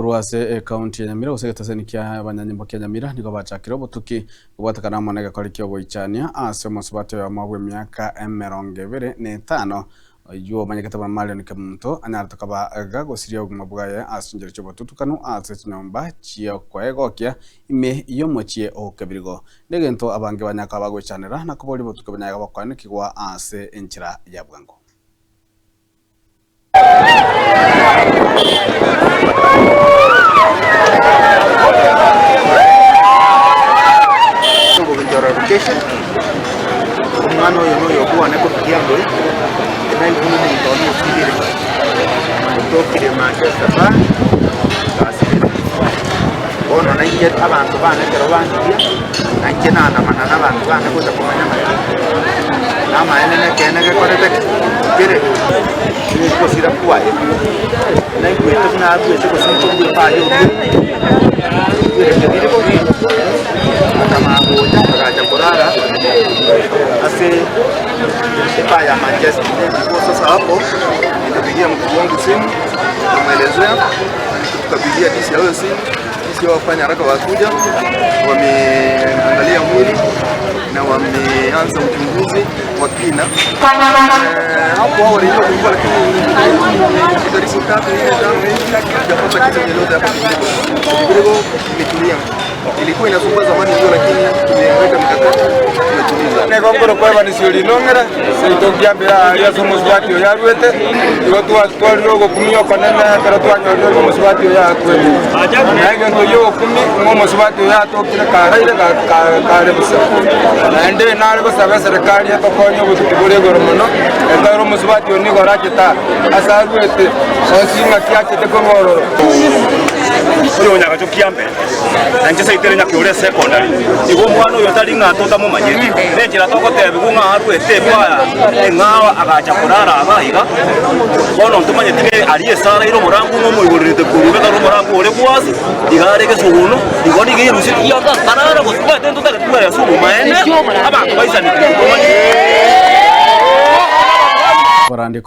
Korwa ase ekaunti ya Nyamira gose egetaseni kia abanyanyimbo kia Nyamira nigo bachakire obotuki kobwatekana amo negekori ki'ogoichania ase omosubati oyomo bw'emiaka emerongo ebere na etano oyio omanyekete buna Marion Kemunto anyarete koba gagosiria obogima bwaye ase chinchera chi'obotutukanu ase chinyomba chi'okoegokia ime y'omochie o Kebirigo. Negento abange banyare koba bagoichanera na koboria obotuki bonyare koba ase enchera ya bwango. Ogochora location, omwana oyo noyo okwane korwa Kiamboe, naigwe omonto one osibire, otokire Manchester bar, gasibire. Bono nainche abanto bane ekero bangiria, nainche naandamana na abanto bane gocha komanya ng'aki, namaene na ekeene gekorete ki? Kere gosira kwaye, naigwete buna aruete gose inche ndue aye oria, oigwere kebirigo, akamanya gocha agacha korara ase epaa ya Manchester. Ndiposa hapo nikapigia mkubwa wangu simu nikamwelezea, tukapigia DCIO simu, DCIO wafanya haraka wakuja, wameangalia mwili na wameanza uchunguzi wa kina. Eh, hapo awali ilikuwa kulikuwa lakini karibu tatu nne tano hivi hatujapata kitu chochote hapa Kibirigo. Kibirigo imetulia, ilikuwa inasumbua zamani ndio, lakini tumeweka mikakati, tumetuliza. Nigo nkorokwa Evans Orinong'era, seito nkiambera aaria ase omosubati oyo aruete, igo twatwarire ogokumia okonene ekero twanyorire ng'a omosubati oyo akwete. Na egento gi'ogokumia ng'a omosubati oyo atokire karaire kare bosa. Naende nare gosaba eserekari etokonye obotuki bore igoro mono, ekiagera omosubati oyo nigo orachete aa ase aruete, onsi ng'aki achete korwa ororo. Oyo onyagacho kiambe, na inche seito ere nyakeore esecondary, igo omwana oyo tari ng'a totamomanyeti, nenchera togotebigwa ng'a arwete ebwaya eng'ao agacha korara iga iga, bono ntomanyeti ne aria esara ere omorangu ng'a omoigorerete korwa iga ekero omorangu ore gwasi, iga are egesuguno, igo nigo erusetie giaka akarara gose omanyete ntotagete kogera ase obomaene, abanto baisanete. Abarandi.